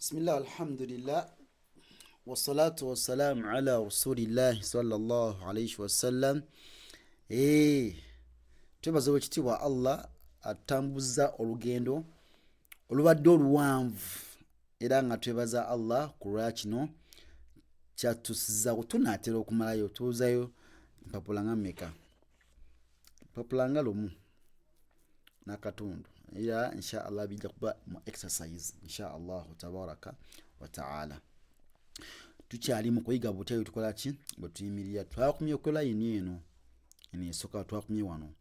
Bismillah, alhamdulillah, wassalatu wassalamu ala rasulillahi sallallahu alaihi wasallam. Eh, twebaza owekitiibwa Allah atambuzza olugendo olubadde oluwanvu, era nga twebaza Allah ku lwa kino kyatusizaako. Tunaatera okumalayo, tubuzayo empapula nga mmeka? Empapula nga lumu n'akatundu, era insha Allah bijja kuba mu exercise insha Allahu tabaraka wa taala. Tukyali mu kuyiga butya bwe tukola ki, bwe tuyimirira. Twakumye ku layini eno, eno esooka twakumye wano,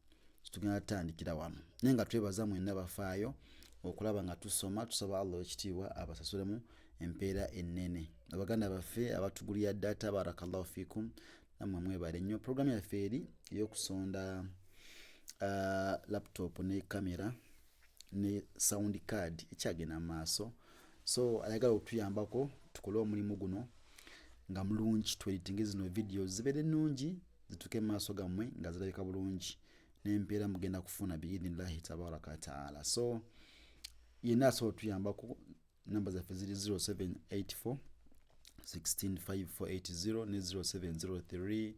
tugenda tutandikira wano, naye nga twebaza mwenna bafaayo okulaba nga tusoma. Tusaba Allah owekitiibwa abasasulemu empeera ennene. Abaganda baffe abatugulira data, barakallahu fikum, nammwe mwebale nnyo. Programu yaffe eri ey'okusonda laptop ne kamera ne sound card ekyagenda mu maaso. So ayagala okutuyambako tukole omulimu guno nga mulungi, tweditinge zino videos zibeere nnungi, zituuke mu maaso gammwe nga zirabika bulungi, n'empeera mugenda kufuna biidhinillahi tabaraka wataala. So yenna asobola otuyambako, namba zaffe ziri 0784 165480 ne 0703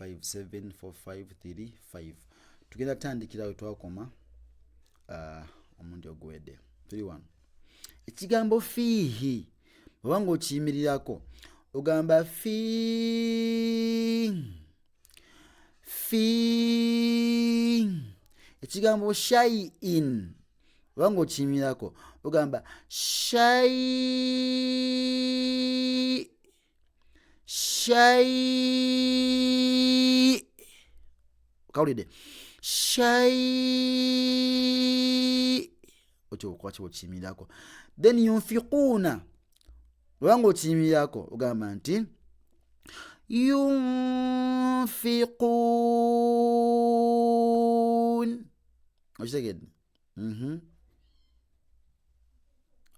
574535. Tugenda tandikira we twakoma omulundi oguwedde. Tuli wano, ekigambo fiihi bweba nga okiyimirirako ogamba fi fi. Ekigambo shaiin oba nga okiyimirirako ogamba shai shai. Kawulidde shai otyo okwaki okiyimirirako. Then yunfiquuna oba nga okiyimirirako ogamba nti yunfiquun. Okitegedde?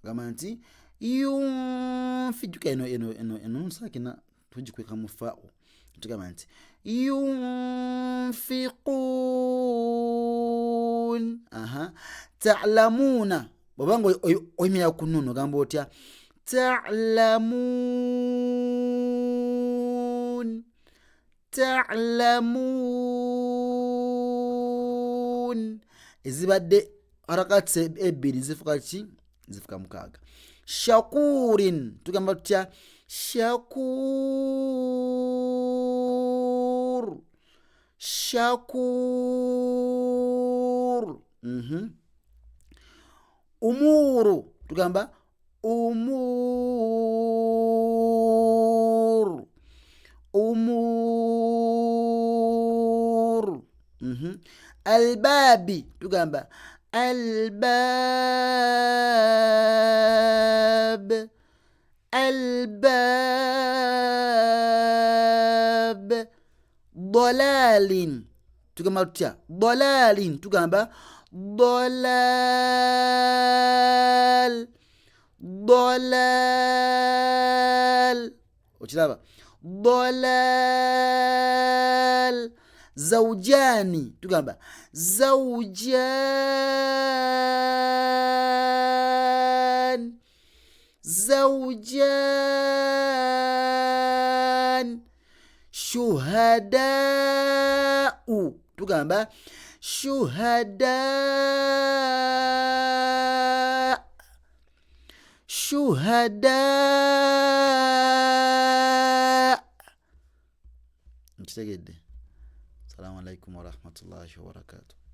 Ogamba nti yunfi. Jjuka eno eno eno eno nsakina tugikweka mu fao, tugamba nti yunfiquun. Aha, talamuuna bw'oba nga oyimirira ku nuunu ogamba otya? Talamuun, talamuun. Ezibadde harakati ebbiri zifuka ki? Zifuka mukaaga. Shakurin tugamba tutya? Shakur, shakur. Umuru tugamba umur, umur. Albabi tugamba albab, albab. Dalalin tugamba tutya? Dalalin tugamba dalal, dalal. Okiraba? Dalal. Zaujani tugamba zaujan, zaujan. Shuhadau tugamba shuhada, shuhada. Nkitegedde? Assalamu alaikum warahmatullahi wabarakatuh.